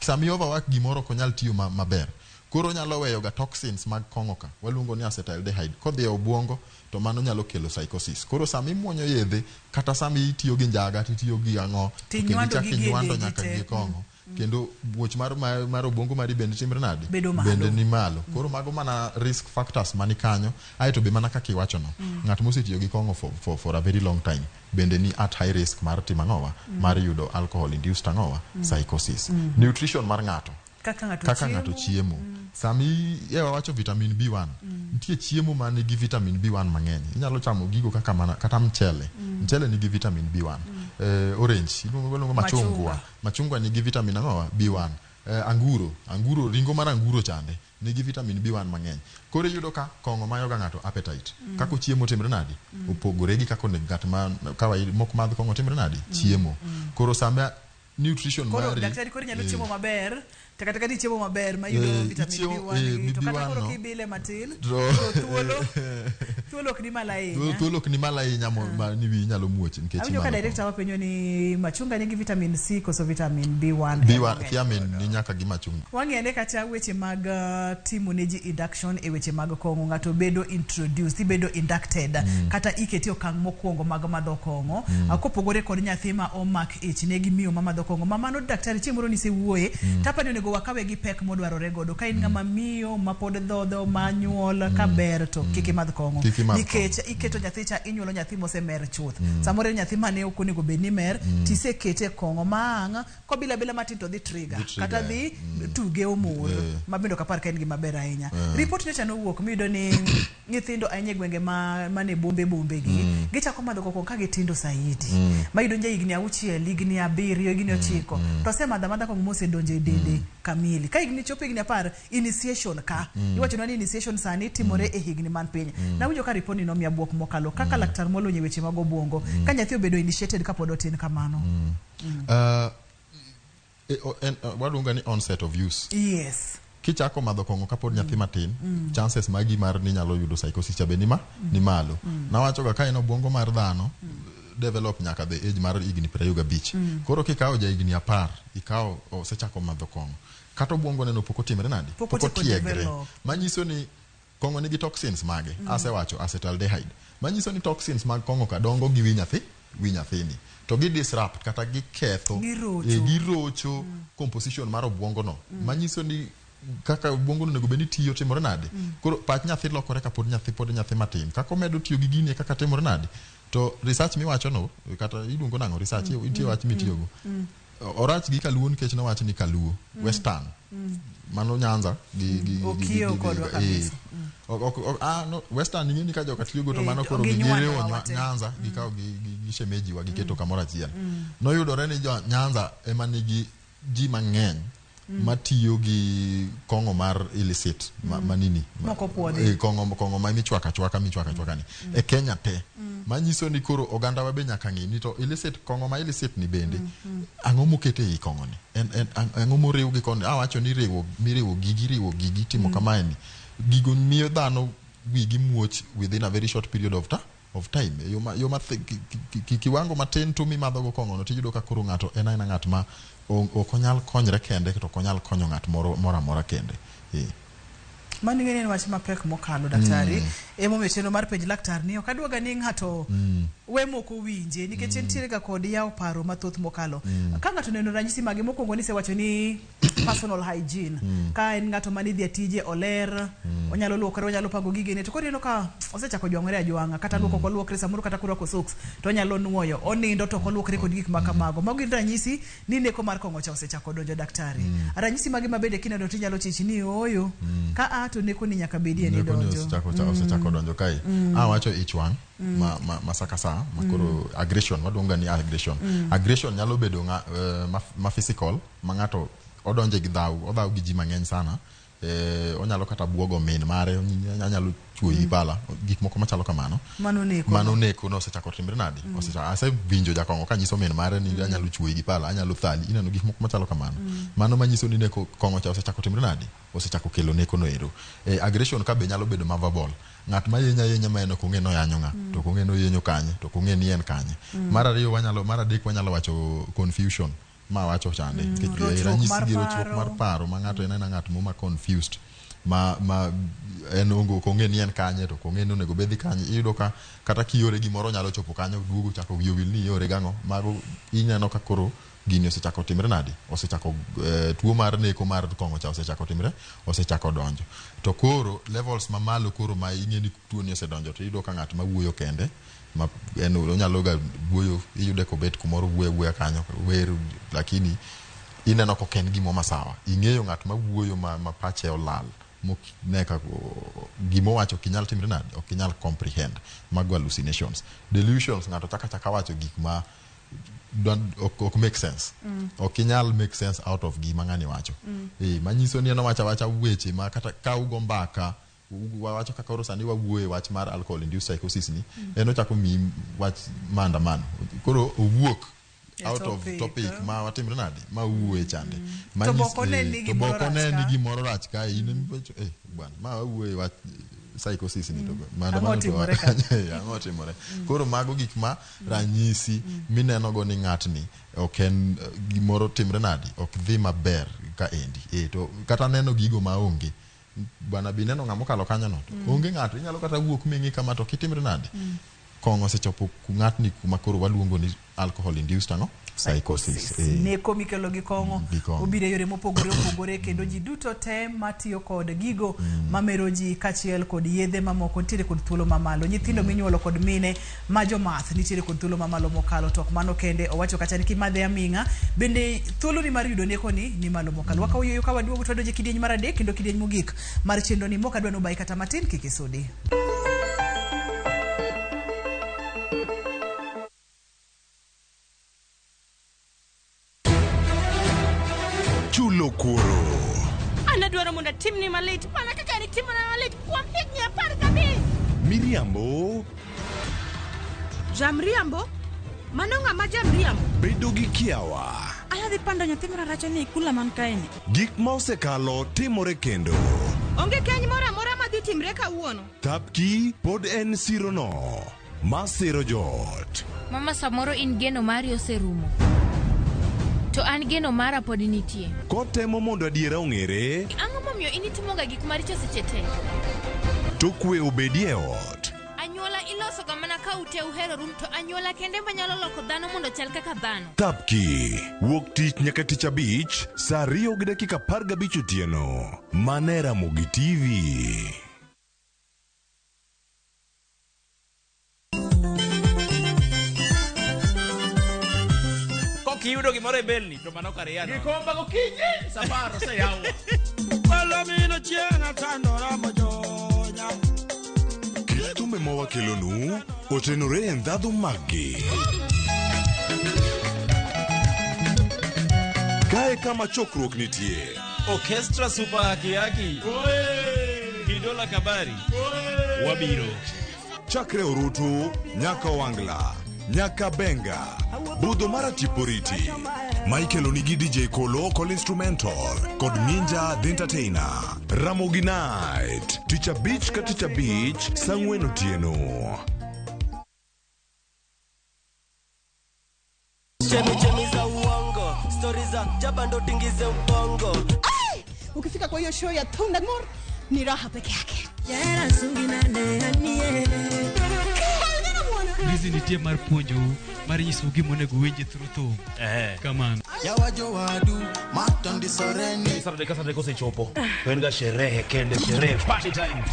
Speaker 2: sama i overwork gimoro ok onyal tiyo maber. Koro onyalo weyo ga toxins mag kong'o ka waluongo ni acetaldehyde kodhi e obwongo, to mano nyalo kelo psychosis. Koro sama imuonyo yedhe kata sama itiyo gi njaga titiyo gi ang'o, to kendo
Speaker 1: Tinywando
Speaker 2: ichako
Speaker 1: gigi e
Speaker 2: inywando
Speaker 1: dendi
Speaker 2: nyaka
Speaker 1: te.
Speaker 2: gi kong'o, kendo muoch mar obwongo mari bende timre nadi?
Speaker 1: Bedo malo.
Speaker 2: Bende ni malo. Koro mago mana risk factors mani kanyo. Aeto be mana kaka iwacho no, ng'at mosetiyo gi kong'o for a very long time bende ni at high risk mar timo ang'owa, mar yudo alcohol induced ang'owa, psychosis. Nutrition mar ng'ato,
Speaker 1: Kaka ng'ato
Speaker 2: kaka ng'ato chiemo. Sami wawacho vitamin B1, nitie chiemo ma nigi vitamin B1 mang'eny. Inyalo chamo gigo kaka mana kata mchele. Mchele nigi vitamin B1. Orange iluongo machungwa.
Speaker 1: Machungwa.
Speaker 2: Machungwa nigi vitamin ang'owa, B1. Anguro, ringo mar anguro chande nigi vitamin B1 mang'eny. Koro iyudo ka kong'o mayo ga ng'ato appetite. Kaka chiemo timre nadi? Opogore gi kaka onego ng'at ma kawaida mok madh kong'o timre nadi? Chiemo. Koro sama Nutrition
Speaker 1: Koro
Speaker 2: mari
Speaker 1: daktari koro inyalo
Speaker 2: eh,
Speaker 1: chiemo maber to kata ka ichiemo maber ma yudo vitamin
Speaker 2: ichiemo,
Speaker 1: B1 gi to kata
Speaker 2: B1
Speaker 1: koro
Speaker 2: no.
Speaker 1: kibile matin
Speaker 2: To-
Speaker 1: to thuolo thuolo ok ni malo ahinya.
Speaker 2: Thuolo ok ni malo ahinya ma ni wiyi nyalo muoch nikech
Speaker 1: Awinjo ka
Speaker 2: imadho
Speaker 1: director wapenjo ni machunga nigi vitamin C koso vitamin B1?
Speaker 2: B1 thiamine ni nyaka gi machunga.
Speaker 1: Wang'e kata weche mag timo ne ji induction e weche mag kong'o. Ng'ato bedo introduced, ibedo inducted kata iketi e okang' mokwongo mag madho kong'o. Kopogore kod nyathi ma omak ich ne gi miyo ma madho kong'o ma mano, daktari, chieng' moro nisewuoye tapani onego wakawe gi pek modwarore godo. Ka in ng'ama miyo ma pod dhodho ma nyuol ka ber to kik imadh kong'o.
Speaker 2: Kik imadh.
Speaker 1: Nikech iketo nyathi cha, inyuolo nyathi mosemer chuth. Samoro en nyathi mane ok onego bed ni mer tisekete e kong'o ma ang' kobila bila matin to dhi trigger,
Speaker 2: Dhi trigger,
Speaker 1: kata dhi tuge omor ma bende ok apar ka en gima ber ahinya. Report nyocha nowuok miyudo ni nyithindo ahinya e gwenge ma mane bombe bombe gi gichako madho kong'o ka gitindo saidi ma iyudo ni ja higni 6, higni 7, higni 9 to osemadho amadha kong'o mosedonjo e dende kamili. Ka higni chopo higni 10, initiation ka iwacho ni initiation sani timore e higni man piny. Nawinjo ka report ni nomiya buok mokalo kaka laktar molony e weche mag obwongo. Ka nyathi obedo initiated kapod otin kamano?
Speaker 2: Waluongo ni onset of use. Kichako madho kong'o kapod nyathi matin, chances magi mar ni nyalo yudo psychosis cha be ni malo. Nawacho ga ka en obwongo mar dhano develop nyaka the age mar higni 25. Koro kikawo ja higni 10, ikawo osechako madho kong'o, kata obwongo neno pok otimre nade?
Speaker 1: Pok otieko
Speaker 2: otiegre.
Speaker 1: Develop.
Speaker 2: Manyiso ni kong'o nigi toxins mage. Asewacho acetaldehyde, manyiso ni toxins mag kong'o ka dongo gi wi nyathi, wi nyathini to gi disrupt kata giketho.
Speaker 1: Girocho.
Speaker 2: Girocho composition mar obwongo no. Manyiso ni kaka obwongo no onego bed ni tiyo timore nade? Koro pach nyathi lokore kapod nyathi pod nyathi matin. Kaka omedo tiyo gi gini e kaka timore nade? To research miwacho no, kata iluongo nang'o research, nitie wach mitiyogo. Orach gi kaluo nikech nowach ni kaluo western mano Nyanza gi
Speaker 1: Okiewo kodwa kabisa.
Speaker 2: No, western ing'e ni ka joka tiyogo to mano koro
Speaker 1: ginywando
Speaker 2: giriwo
Speaker 1: wa wate.
Speaker 2: Nyanza gikawo gi shemeji wa giketo kamoro achiel. Noyudore ni jo Nyanza ema nigi ji mang'eny matiyo gi kong'o mar illicit manini
Speaker 1: Mok opuodhi.
Speaker 2: Kong'o ma michwako achwaka michwako achwaka ni e Kenya te. Manyiso ni koro oganda wa be nyaka ng'i ni to illicit kong'o ma illicit ni bende ang'o mokete ei kong'o ni en ang'o moriw gi kong'o. Awacho ni riwo miriwo gigi, riwo gigi timo kamae ni gigo miyo dhano wigi muoch within a very short period of time. E yo ma kiwango matin tu mimadho go kong'o no tiyudo ka koro ng'ato en aena ng'at ma ok onyal konyre kende to ok onyal konyo ng'at moro moro amora kende.
Speaker 1: Mano ing'e ni en wach mapek mokalo, daktari. Emomiyo chenro mar penj laktar ni ok adwaga ni ng'ato we moko winje nikech entiere ga kod yawo paro mathoth mokalo. Ka ng'ato oneno ranyisi mage mokwongo nisewacho ni personal hygiene, ka en ng'ato mane idhi e tije oler, onyalo luokore, onyalo pango gigene, to koro ineno ka osechako jwang'ore ajwang'a, kata luok ok oluokre samoro, kata korwako socks to onyalo nuoyo, onindo to ok oluokre kod gik ma kamago. Mago gin ranyisi ni neko mar kong'o cha osechako donjo, daktari. Ranyisi mage ma bende kineno tinyalo chich ni ooyo ka a to neko ni nyaka bedie ni
Speaker 2: Neko ni
Speaker 1: donjo?
Speaker 2: osechako donjo kae. Awacho ich wang' ma sa ka sa ma koro aggression, waluongo ni aggression. Aggression nyalo bedo ma physical, ma ng'ato odonje gi dhaw, odhaw gi ji mang'eny sana. Onyalo kata buogo min mare, anyalo chuoyi gi pala, gik moko machalo kamano.
Speaker 1: Mano neko.
Speaker 2: Mano neko no osechako timre nade? Osechako. Asewinjo jakong'o kanyiso min mare ni anyalo chuoyi gi pala, anyalo thali, ineno gik moko machalo kamano. Mano manyiso ni neko kong'o cha osechako timre nade? Osechako kelo neko no ero. Aggression ka be nyalo bedo ma verbal. Ng'at ma yenyo ayenya ma en ok ong'e noyanyo ng'a, to ok ong'e noyenyo kanye, to ok ong'e ni en kanye. Mar ariyo wanyalo, mar adek wanyalo wacho confusion ma wacho chande. Nikech
Speaker 1: Rochruok
Speaker 2: ranyisi
Speaker 1: mar
Speaker 2: gi rochruok mar
Speaker 1: paro.
Speaker 2: paro ma ng'ato en aena ng'at mo ma confused ma en onge, ok ong'e ni en kanye, to ok ong'e ni onego bedhi kanye. Iyudo ka kata kiore gimoro nyalo chopo kanyo duogo chako wiye owil ni iore gang'o. Mago ineno ka koro gini osechako timre nade? Osechako tuo mar neko mar kong'o cha osechako timre, osechako donjo. To koro levels mamalo koro ma ing'e ni tuo ni osedonjo to iyudo ka ng'at ma wuoyo kende ma en onyalo ga wuoyo, iyude kobet kumoro wuoyo wuoya kanyo wer, lakini ineno kok en gimo masawa. Ing'eyo ng'at ma wuoyo ma pache olal mok ne ka gimowacho ok inyal timre nade, ok inyal comprehend. Mago hallucinations. Delusions, ng'ato chaka chaka wacho gik ma ok make sense. Ok inyal make sense out of gima ng'ani wacho. Manyiso ni en owacho awacha weche ma kata ka ugo mbaka wawacho kaka koro sani wawuoye wach mar alcohol induced psychosis ni en ochako miyi wach maandamano koro owuok. out of
Speaker 1: topic,
Speaker 2: topic
Speaker 1: eh.
Speaker 2: ma watimre nade ma wuoye chande.
Speaker 1: To be ok one ni
Speaker 2: to be
Speaker 1: gimoro
Speaker 2: ok one
Speaker 1: rach
Speaker 2: ni
Speaker 1: ka.
Speaker 2: gimoro rach ka in emipenjo, eh bwana ma wawuoye wach psychosis ni to
Speaker 1: Ang'o
Speaker 2: maandamano to
Speaker 1: otimore ka?
Speaker 2: Eh, ang'o otimore koro mago gik ma ranyisi mineno go ni ng'atni ok en gimoro timre nade ok dhi maber ka endi to kata neno gigo maonge bwana bi neno ng'ama okalo kanyo no to onge ng'ato inyalo kata wuok ming'i kama to kitimre nade kong'o osechopo ku ng'atni kuma koro waluongo ni alcohol induced ang'o psychosis.
Speaker 1: Neko mikelo gi kong'o
Speaker 2: Gi kong'o.
Speaker 1: obiro e yore mopogore opogore kendo ji duto te matiyo kod gigo mamero ji kaachiel kod yedhe mamoko nitiere kod thuolo mamalo. Nyithindo minyuolo kod mine ma jomath nitiere kod thuolo mamalo mokalo. To ok mano kende, owacho kata ni kimadhe aming'a bende thuoloni mar yudo neko ni ni malo mokalo. Wakawo yueyo ka waduogo to wadonjo e kidieny mar adek kendo kidieny mogik mar chenro ni mok adwa nobayi kata matin kik isudi.
Speaker 3: Chulo kuoro.
Speaker 4: An adwaro mondo atimni malit mana kaka nitimona malit kuom higni 15.
Speaker 3: Miriambo.
Speaker 4: Jamriambo? Mano ng'ama jamriambo?
Speaker 3: Bedo gi kiawa.
Speaker 4: An adhi pando nyathi mararacha ni e kula man kaeni.
Speaker 3: Gik ma osekalo timore kendo.
Speaker 4: Onge keny moro amora madhi timre kawuono.
Speaker 3: Thapki pod en sirono ma siro joot.
Speaker 11: Mama samoro in geno mari oserumo. To an geno mara pod nitie.
Speaker 3: Kotemo mondo adiera ong'ere,
Speaker 11: Ang'o momiyo in itimoga gik maricho seche te?
Speaker 3: to kwe obedie e ot.
Speaker 11: Anyuola ilosoga mana ka ute uheroru to anyuola kende manyalo loko dhano mondo chal kaka dhano.
Speaker 3: Thapki wuok tich nyaka tich abich saa 2:15 otieno. Mana e Ramogi TV.
Speaker 9: Kok iyudo gimoro e belni to mano kar yano.
Speaker 5: Gikomba gokinyi safar oseyawo. Palomino chieng' atandora mojonya.
Speaker 3: Kit thumbe ma wakelonu otenore e ndhadhu maggi. Kae kama chokruok nitie.
Speaker 9: Orchestra Super Haki Haki. Kidola Kabari. Wabiro.
Speaker 3: Chakre Orutu, nyaka Wangla, nyaka Benga, budho mar Atiporiti. Michael onigi DJ Kolo Kol Instrumental kod Minja The Entertainer. Ramogi Night, tich abich ka tich abich, saa ang'wen otieno.
Speaker 12: Chemichemi za uongo, stori za jaba ndo tingize ubongo.
Speaker 4: Ukifika kwa hiyo show ya Thundagmore ni raha peke yake.
Speaker 13: Hizi nitie mar puonjou mar nyisou gima onego uwinji through thum. Kamano.
Speaker 14: Yawajo wadu matandisoreni.
Speaker 5: Saturday ka Saturday kosechopo to en ga sherehe kende sherehe party time.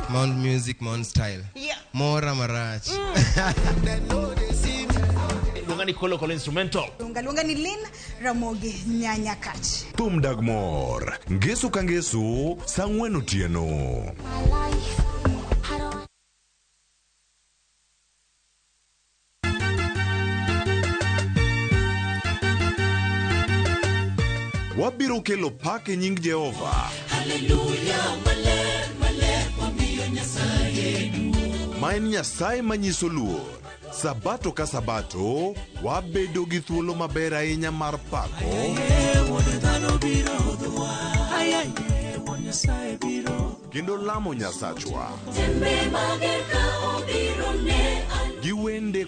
Speaker 15: Mount Music, Mount Style.
Speaker 4: Yeah.
Speaker 15: Mora marach.
Speaker 5: Luonga ni Kolo Kolo Instrumental.
Speaker 4: Luonga luonga ni Lynn Ramogi Nyanyakach.
Speaker 3: Thum dag mor, ngeso ka ngeso, saa ang'wen otieno. Wabiro kelo pak e nying Jehova. Ma en Nyasaye manyiso luor. Sabato ka sabato, wabedo gi thuolo maber ahinya mar pako kendo lamo Nyasachwa gi wende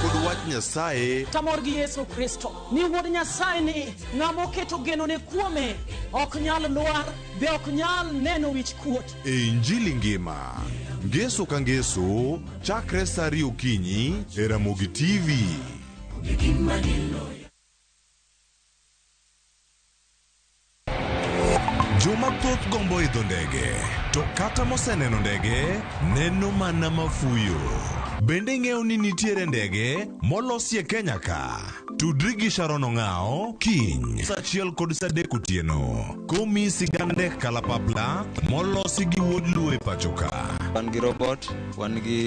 Speaker 3: kod wach Nyasaye
Speaker 16: Tamor gi Yesu Kristo ni wuod Nyasaye ni ng'ama oketo genone kuome ok nyal lwar be ok nyal neno wich kuot.
Speaker 3: e Injili ngima. Ngeso ka ngeso, chakre saa ariyo okinyi e Ramogi TV. Joma thoth gombo idho ndege, to kata moseneno ndege, neno mana mafuyo. Bende ing'eyo ni nitiere ndege molosi e Kenya ka? Tudri gi Sharon Ong'ao kiny saa achiel kod saa adek otieno. Komi sigand ndek kalapapla molosi gi wuod Luo e pacho ka.
Speaker 8: Wan gi robot, wan gi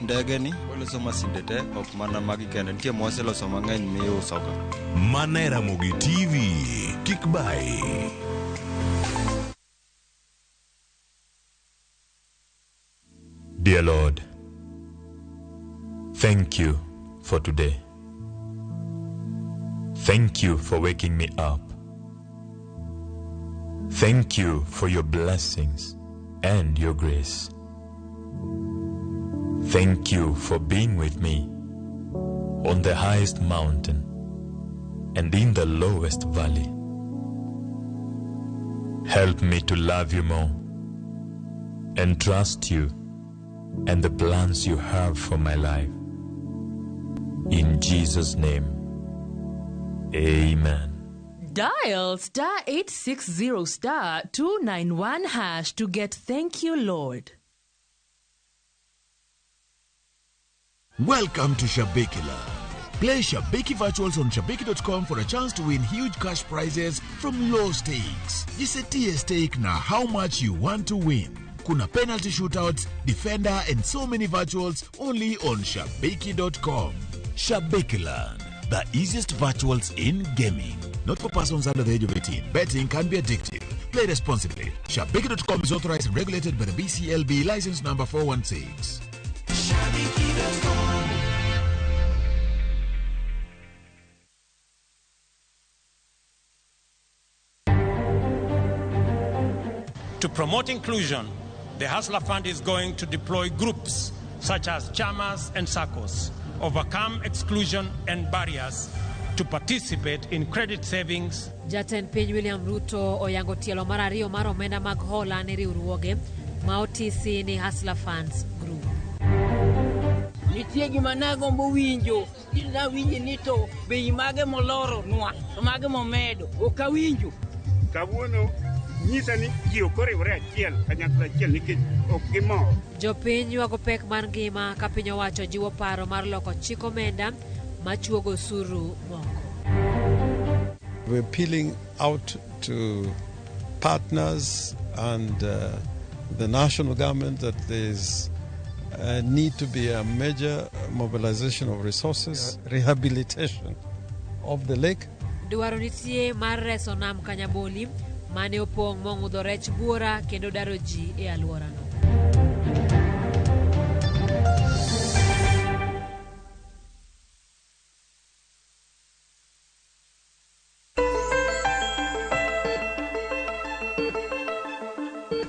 Speaker 8: ndege ni, waloso masinde te, ok mana magi kende, nitie mwaseloso mang'eny miuso ga.
Speaker 3: Mana e Ramogi TV. Kik bayi.
Speaker 17: Dear Lord, thank you for today. Thank you for waking me up. Thank you for your blessings and your grace. Thank you for being with me on the highest mountain and in the lowest valley. Help me to love you more and trust you and the plans you have for my life. In Jesus' name, amen.
Speaker 18: Dial star 860 star 291 hash to get Thank You Lord.
Speaker 19: Welcome to Shabiki Land. Play Shabiki Virtuals on Shabiki.com for a chance to win huge cash prizes from low stakes. Jisetie stake na how much you want to win. Kuna penalty shootouts, defender and so many virtuals only on Shabiki.com. Shabiki Land, the easiest virtuals in gaming. Not for persons under the age of 18. Betting can be addictive. Play responsibly. Shabiki.com is authorized and regulated by the BCLB license number 416.
Speaker 20: To promote inclusion, the Hustler Fund is going to deploy groups such as chamas and SACCOs, overcome exclusion and barriers to participate in credit savings.
Speaker 21: Jatend piny William Ruto oyango tielo mar ariyo mar omenda mag hola ne riwruoge ma otisi ni Hustler Funds Group.
Speaker 22: Nitie gima nagombo winjo, nawinjo ni to bei mage moloro nwa, to mage momedo, ok awinjo.
Speaker 23: Kawuono nyisa ni ji ok oriwre achiel kanyakla achiel nikech ok gimor.
Speaker 21: Jopiny ywago pek mar ngima ka piny owacho jiwo paro mar loko chik omenda machuogo osuru moko.
Speaker 24: We're appealing out to partners and the national government that there's need to be a major mobilization of resources, rehabilitation of the lake.
Speaker 21: Dwaro nitie mar reso nam Kanyaboli mane opong' mong'udho rech buora kendo daro ji e alworano.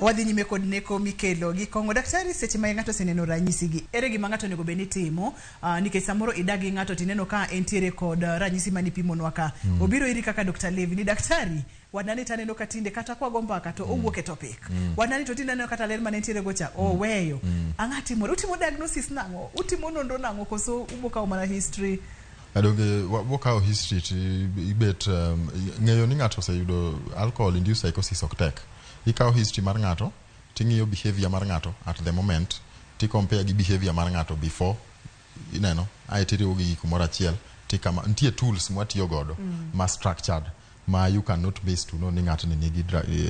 Speaker 1: Wadhi nyime kod neko mikelo gi kong'o. Daktari, seche ma ng'ato oseneno ranyisi gi, ere gima ng'ato onego bed ni timo? Nikech samoro idag gi ng'ato tineno ka entiere kod ranyisi manipimonwa ka. Obiro iri kaka Dr. Levi ni daktari, wadnani taneno ka tinde kata kwago mbaka to owuok e topic. Wadnani to tinde aneno kata ler mane entiere go cha, oweyo. Ang'a timore? Utimo diagnosis nang'o? Utimo nonro nang'o? Koso ubokawo mana history?
Speaker 2: Adonge wakawo history to ibet ng'eyo ni ng'ato oseyudo alcohol induced psychosis ok tek. Ikawo history mar ng'ato, ting'iyo behavior mar ng'ato at the moment, ti compare gi behavior mar ng'ato before, ineno, ae tiriwo gi kumoro achiel, tikama nitie tools mwatiyo godo ma structured ma you cannot base to know ni ng'ato ni nigi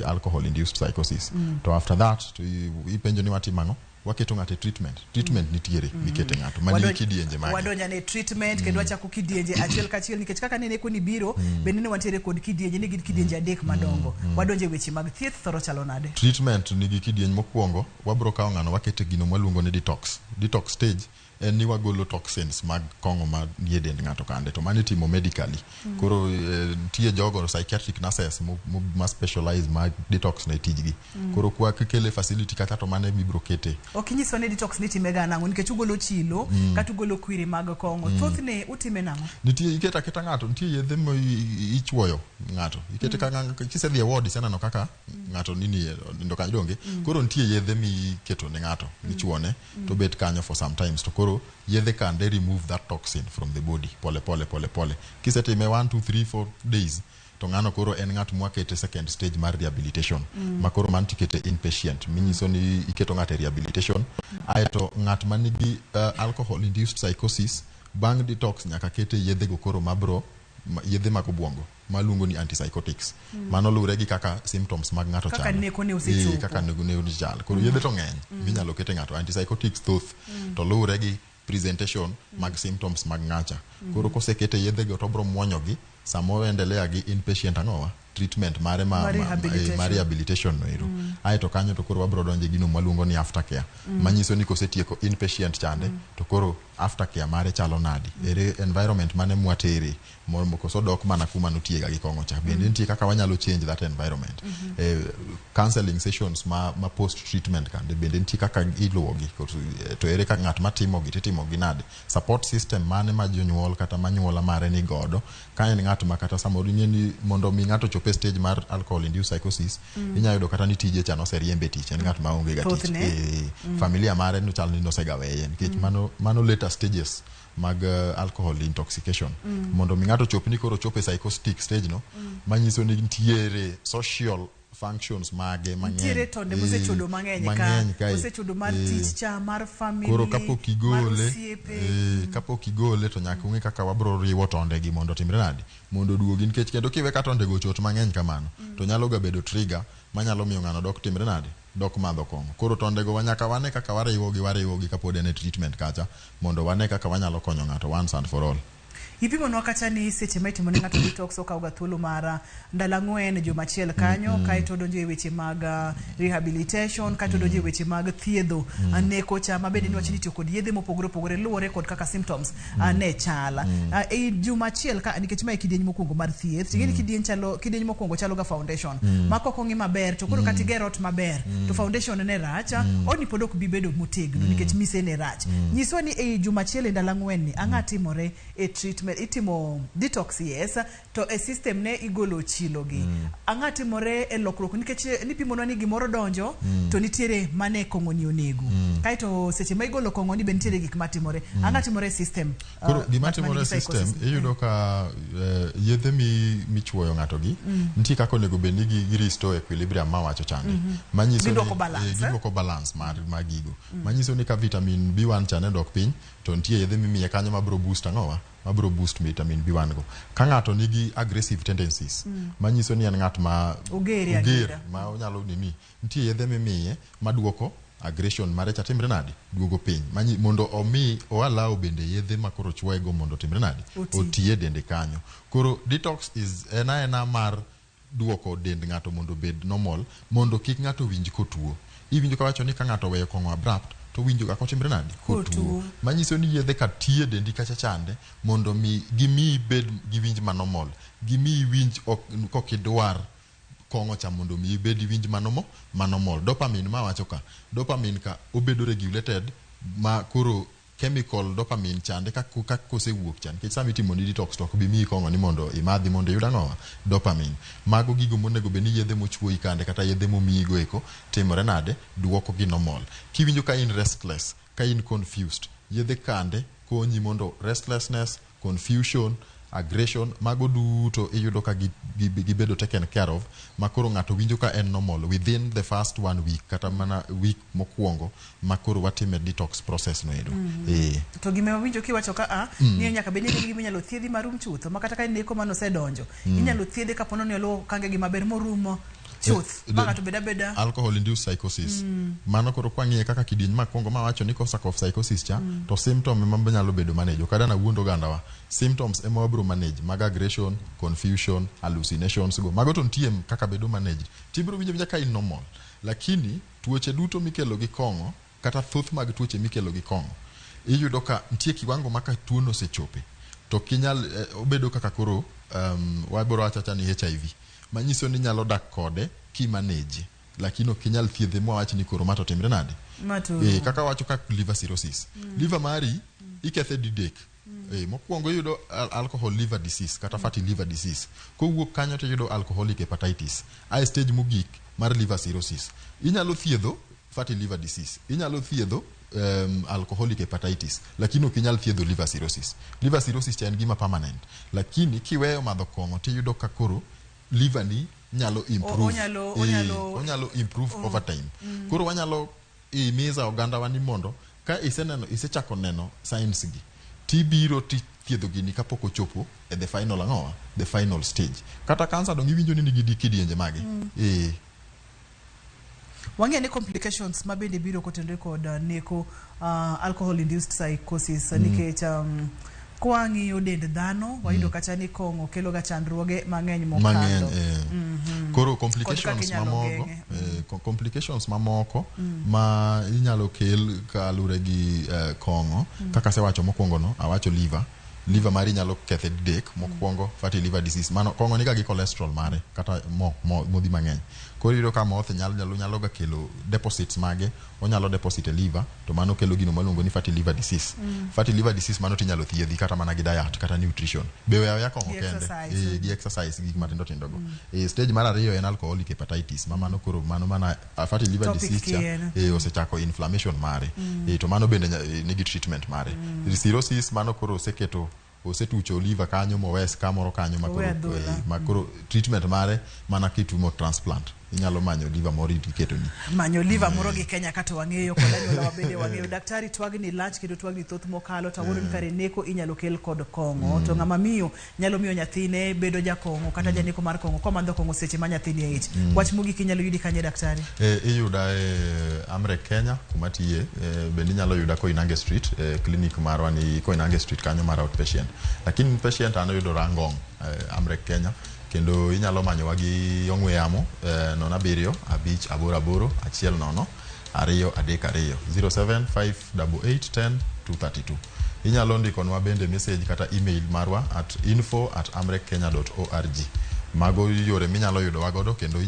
Speaker 2: alcohol induced psychosis. To after that, to ipenjo ni watimo ang'o? Waketo ng'ato e treatment. Treatment nitiere mikete ng'ato manigi kidienje mage.
Speaker 1: Wadonja ne treatment kendo wachako kidienje achiel kachiel nikech kaka nene koni biro bende ne wantiere kod kidienje ni gin kidienje adek madongo. Wadonje weche mag thieth thoro chalo nade?
Speaker 2: Treatment nigi kidieny mokwongo, wabro kawo ng'ano wakete gino mwaluongo ni detox. Detox stage en ni wagolo toxins mag kong'o manie dend ng'ato kande to mano itimo medically. Koro nitie jogo psychiatric nurses ma specialize ma detox ne tijgi. Koro kwa kikele facility kata to mano mibro kete.
Speaker 1: Ok inyiswa ni detox ni timega nang'o nikech ugolo chilo kata ugolo kwiri mag kong'o. Thothne utime nang'o?
Speaker 2: Nitie iketa aketa ng'ato, nitie yedhe ma ichuoyo ng'ato. Ikete ka kisedhi e ward iseneno kaka ng'ato nini nindo kanyo donge. Koro nitie yedhe miketo ne ng'ato, michuone to bet kanyo for some times to koro yedhe can they remove that toxin from the body pole pole pole pole. Kisetime 1 2 3 4 days to ng'ano koro en ng'at mwakete second stage mar rehabilitation. Ma koro man tikete inpatient minyiso ni iketo ng'ato e rehabilitation. Aeto ng'at manigi alcohol induced psychosis bang' detox nyaka kete yedhe go koro mabro yedhe mag obwongo maluongo ni antipsychotics. Mano luwore gi kaka symptoms mag ng'ato
Speaker 1: Kaka
Speaker 2: chalo.
Speaker 1: neko ne osechopo.
Speaker 2: Kaka neko ne chal. Koro yedhe to ng'eny minyalo kete ng'ato antipsychotics thoth to luwore gi presentation mag symptoms mag ng'acha. Koro kosekete yedhe go to obro muonyogi Sama oendelea gi inpatient ang'owa treatment mare
Speaker 1: Mar rehabilitation.
Speaker 2: mar rehabilitation no ero. Aeto kanyo to koro wabro donje gino mwaluongo ni aftercare. Manyiso ni kosetieko inpatient chande to koro aftercare mare chalo nadi. Ere environment mane mwatere koso dok mana kuma notiega gi kong'o cha. Bende nitie kaka wanyalo change that environment. Counseling sessions ma post treatment kande bende nitie kaka iluwogi to ere kaka ng'at matimogi titimogi nade. Support system mane ma jonyuol kata manyuola mare ni godo ka en ng'at ma kata samoro ing'e ni mondo mi ng'ato chop e stage mar alcohol induced psychosis inyalo yudo kata ni tije cha noseriembe tich, en ng'at maonge ga tich.
Speaker 1: Thothne.
Speaker 2: Familia mare nochal ni nosegaweye nikech mano later stages mag alcohol intoxication. Mondo mi ng'ato chop ni koro chopo e psychotic stage no, manyiso ni nitiere social functions mage mang'eny.
Speaker 1: Nitiere tonde mosechodo mang'eny ka, osechodo mar tich cha, mar family,
Speaker 2: koro kapok igole, kapok igole to nyaka ung'e kaka wabro riwo tonde gi mondo timre nade, mondo oduogi, nikech kendo kiwe ka tonde go ochot mang'eny kamano to nyalo ga bedo trigger manyalo miyo ng'ano dok timre nade, dok madho kong'o. Koro tonde go nyaka wane kaka wariwogi kapod en e treatment kacha, mondo wane kaka wanyalo konyo ng'ato once and for all.
Speaker 1: Ipimonwa kacha ni seche ma itimo ne ng'ato detox okawo ga thuolo mar ndalo 4 juma achiel kanyo, kaeto donjo e weche mag rehabilitation, kaeto donjo e weche mag thiedho neko cha, ma bende niwacho ni itiyo kod yedhe mopogore opogore luwore kod kaka symptoms ne chal. E juma achiel ka, nikech mae kidieny mokwongo mar thieth, ting'e ni kidieny mokwongo chalo ga foundation. Ma kok ong'i maber to koro kata iger ot maber to foundation ne rach, odni pod ok bi bedo motegno nikech mise ne rach. Nyiswa ni e juma achiel e ndalo 4 ni ang'o timore e treatment, itimo detox, yes, to e system ne igolo chilo gi. Ang'o timore e lokruok, nikech nipimonwa ni gimoro donjo to nitiere mane kong'o ni onego. Kaeto seche ma igolo kong'o ni be nitiere gik matimore. Ang'o timore e system?
Speaker 2: Koro gima timore e system, iyudo ka yedhe michuoyo ng'ato gi, nitie kaka onego bed ni gi restore equilibrium mawacho chande. Manyiso ni giduoko balance mar gigo. Manyiso ni ka vitamin B1 chande dok piny, to nitie yedhe mimiye kanyo mabro boost ang'owa, mabro boost vitamin B1 go. Ka ng'ato nigi aggressive tendencies, manyiso ni en ng'at ma oger, ma onyalo nini, nitie yedhe mimiye maduoko aggression mare cha timre nade, duogo piny. Mondo omi oallow bende yedhe ma koro chuoye go mondo timre nade, otiye dende kanyo. Koro detox is en aena mar duoko dend ng'ato mondo obed normal, mondo kik ng'ato winj kotuo. Iwinjo kawacho ni ka ng'ato oweyo kong'o abrupt, to winjo ka kotimre nade, kotuo. Manyiso ni yedhe ka tiye dendi kacha chande, mondo mi gimiyi bed gi winj ma normal, gimiyi winj kokidwar kong'o cha, mondo mi ibed gi winj ma normal. Dopamine mawacho ka, dopamine ka obedo regulated ma koro chemical dopamine chande ka kosewuok cha, nikech sama itimo ni detox to ok bi miyi kong'o ni mondo imadhi mondo iyud ang'owa, dopamine. Mago gigo monego bed ni yedhe mochuoyi kande kata yedhe momiyigo eko timore nade, duoko gi normal. Kiwinjo ka in restless, ka in confused, yedhe kande konyi mondo restlessness, confusion, aggression, mago duto iyudo ka gibedo taken care of, ma koro ng'ato winjo ka en normal within the first 1 week kata mana week mokwongo ma koro watime detox process no ero.
Speaker 1: To gima winjo kiwacho ka ni nyaka bed ni gima inyalo thiedhi marum chutho, ma kata ka neko mano osedonjo, inyalo thiedhe kapo ni oluwo kange gi maber morumo chuth, ma ng'ato beda beda
Speaker 2: alcohol induced psychosis. Mano koro kwang'iye kaka kidieny makwongo mawacho ni Korsakoff psychosis cha, to symptom ema nyalo bedo manage. Ok adana wuondo ogandawa, symptoms ema wabro manage mag aggression, confusion, hallucinations go. Mago to nitie kaka bedo managed. Tibro winjo winja ka in normal. Lakini tuoche duto mikelo gi kong'o, kata thoth mag tuoche mikelo gi kong'o, iyudo ka nitie kiwango ma ka tuono osechope, to kinyal obedo kaka koro wabro wacho ni HIV, manyiso ni nyalo dak kode kimanage, lakini ok inyal thiedhe mwawach ni koro ma to timre nade. Kaka wacho ka liver cirrhosis. Liver mari ikethe didek. Mokwongo iyudo alcohol liver disease kata fatty liver disease. Kowuok kanyo to iyudo alcoholic hepatitis. Ae stage mogik mar liver cirrhosis. Inyalo thiedho fatty liver disease, inyalo thiedho alcoholic hepatitis, lakini ok inyal thiedho liver cirrhosis. Liver cirrhosis cha en gima permanent, lakini kiweyo madho kong'o tiyudo ka koro liver ni nyalo improve. Onyalo improve over time. Koro wanyalo imiza ogandawa ni mondo ka iseneno, isechako neno signs gi, tibiro tithiedho gini kapok ochopo e the final ang'owa, the final stage. Kata kansa dong iwinjo ni nigi kidienje mage.
Speaker 1: Wang'eyo ni complications ma bende biro kotenore kod neko alcohol induced psychosis, nikech Kwang'iyo dend dhano, wayudo kacha ni kong'o kelo ga chandruoge mang'eny mokalo.
Speaker 2: Mang'eny, eh. Koro
Speaker 1: Kod kaka
Speaker 2: complications
Speaker 1: inyalo
Speaker 2: mamoko,
Speaker 1: geng'e.
Speaker 2: complications mamoko ma inyalo kel kalure gi kong'o, kaka asewacho mokwongo no, awacho liver. Liver mari nyalo kethe didek. Mokwongo, fatty liver disease. Mano kong'o niga gi cholesterol mare kata mo modhi mang'eny. Koro iyudo ka moth nyalo ga kelo deposits mage, onyalo deposit e liver, to mano kelo gino maluongo ni fatty liver disease. Fatty liver disease mano tinyalo thiedhi kata mana gi diet kata nutrition. Be weyo aweya kong'o
Speaker 1: Gi
Speaker 2: kende.
Speaker 1: exercise.
Speaker 2: Eh, gi exercise, gik matindo tindo go. Stage mar ariyo en alcoholic hepatitis, ma mano koro mano mana fatty liver
Speaker 1: Topic
Speaker 2: disease cha,
Speaker 1: kien.
Speaker 2: osechako inflammation mare. To mano bende nigi treatment mare. Cirrhosis mano koro oseketo, osetucho liver kanyo mowes kamoro kanyo ma
Speaker 1: Owe
Speaker 2: koro,
Speaker 1: adhola.
Speaker 2: ma koro treatment mare mana kitimo transplant. Inyalo manyo liver moro iketoni.
Speaker 1: Manyo liver moro gi Kenya kata wang'eyo kod anyuola wa bende wang'eyo. Daktari, twagni lach kendo twagni thoth mokalo, to awuoro ni kare neko inyalo kel kod kong'o. To ng'ama miyo nyalo miyo nyathine bedo jakong'o kata janeko mar kong'o komadho kong'o seche ma nyathini e ich. Wach mogik inyalo yudi kanye, daktari?
Speaker 2: Iyuda e Amref Kenya kuma tiye, bende inyalo yuda Koinange Street, clinic marwa ni Koinange Street kanyo mar outpatient. Lakini inpatient an oyudora Ngong, Amref Kenya, kendo inyalo manyowa gi ong'we yamo, 07 5 8 8 1 0 2 3 2 07 5 8 8 10 232. Inyalo ndikonwa bende message kata email marwa at info@amrekkenya.org. Mago yore minyalo yudowa godo, kendo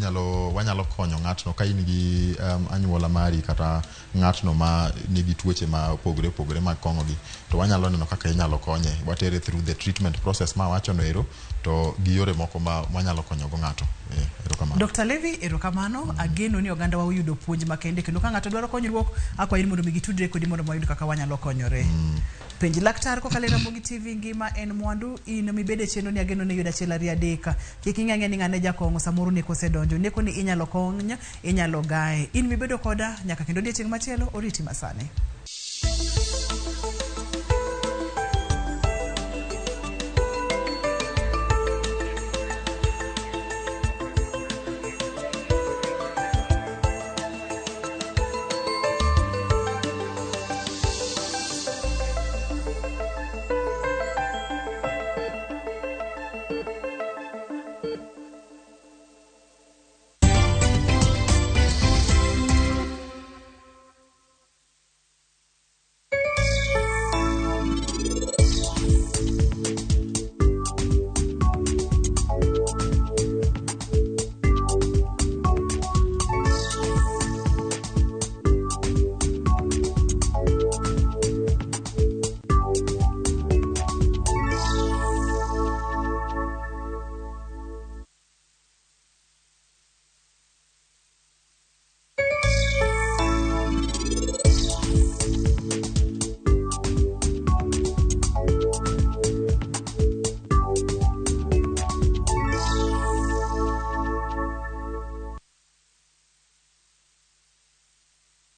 Speaker 2: wanyalo konyo ng'atno ka in gi anyuola mari kata ng'atno ma nigi tuoche ma opogore opogore mag kong'o gi, to wanyalo neno kaka inyalo konye, watere through the treatment process ma wacho no ero, to gi yore moko ma wanyalo konyo go ng'ato. Erokamano.
Speaker 1: Dr. Levi, erokamano. Ageno ni oganda wa oyudo puonj makende, kendo ka ng'ato dwaro konyruok, akwayi ni mondo mi gitudre kodi mondo wayud kaka wanyalo konyore. Penj laktar kokalo e Ramogi TV. Ngima en mwandu, in mibede chenro ni ageno ni yudo achiel ariyo adek. Kik ing'e ni ng'ane jakong'o, samoro neko osedonjo. Neko ni inyalo kony, inyalo gaye. In mibedo koda nyaka kendo odiechieng' machielo, oriti masani.